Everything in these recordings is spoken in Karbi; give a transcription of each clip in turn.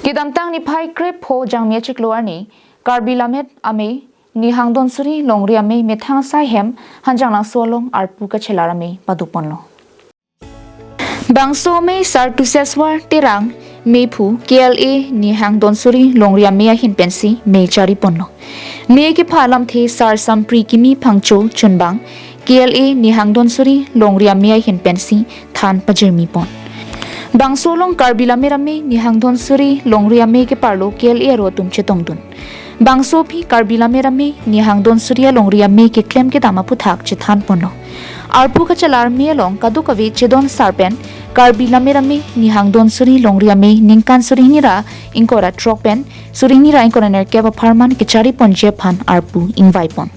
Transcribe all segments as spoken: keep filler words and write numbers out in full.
Kedamtang niphai krepho Jangmi achiklo arni Karbi Lammet Amei Nihang Donsuri Longri Amei methang asai hem Hanjanglangso along arpu kachelar amei padoponlo. Bangso amei Sar Tuseswar Terang, meiphu K L A Nihang Donsuri Longri Amei ahin pensi mei chariponlo. Mei kepha alamthe Sar Sampri Kimi Phangcho chunbang K L A Nihang Donsuri Longri Amei ahin pensi than pajirmipon. Bangso along Karbi Lammet Amei Nihang Donsuri Longri Amei keparlo K L A aro atum chetongdun. Bangso aphi Karbi Lammet Amei Nihang Donsuri Longri Amei keklem kedam aphuthak chethanponlo. Arpu kachelar amei along kadokave chedon sar pen Karbi Lammet Amei Nihang Donsuri Longri Amei ningkan suri hini ra ingkoi ra throk pen suri hini ra ingkoi ra nerkep apharman kechariponji aphan arpu ingvaipon.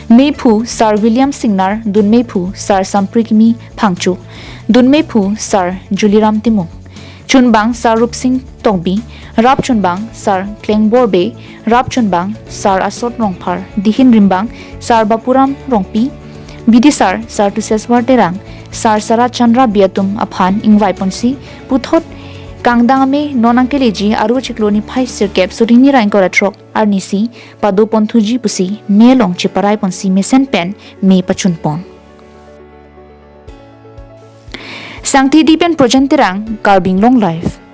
Meiphu Sar William Singnar, dunmeiphu Sar Samprikimi Phangcho, dunmeiphu Sar Juliram Timung, chunbang Sar Rupsing Tokbi, rap chunbang Sar Kleng Borbe, rap chunbang Sar Asot Rongphar, dihin rimbang Sar Bapuram Rongpi, bidisar Sar Tuseswar Terang, Sar Sarat Chandra Biatum aphan ingvaiponsi puthot kangdang amei non angkeleji aro chiklo niphai sirkep suri hini ra ingkoi ra throk arnisi padoponthuji pusi mei along cheparaiponsi mesen pen mei pachunpon. Sangti di pen Projen Terang, Karbi Anglong Live.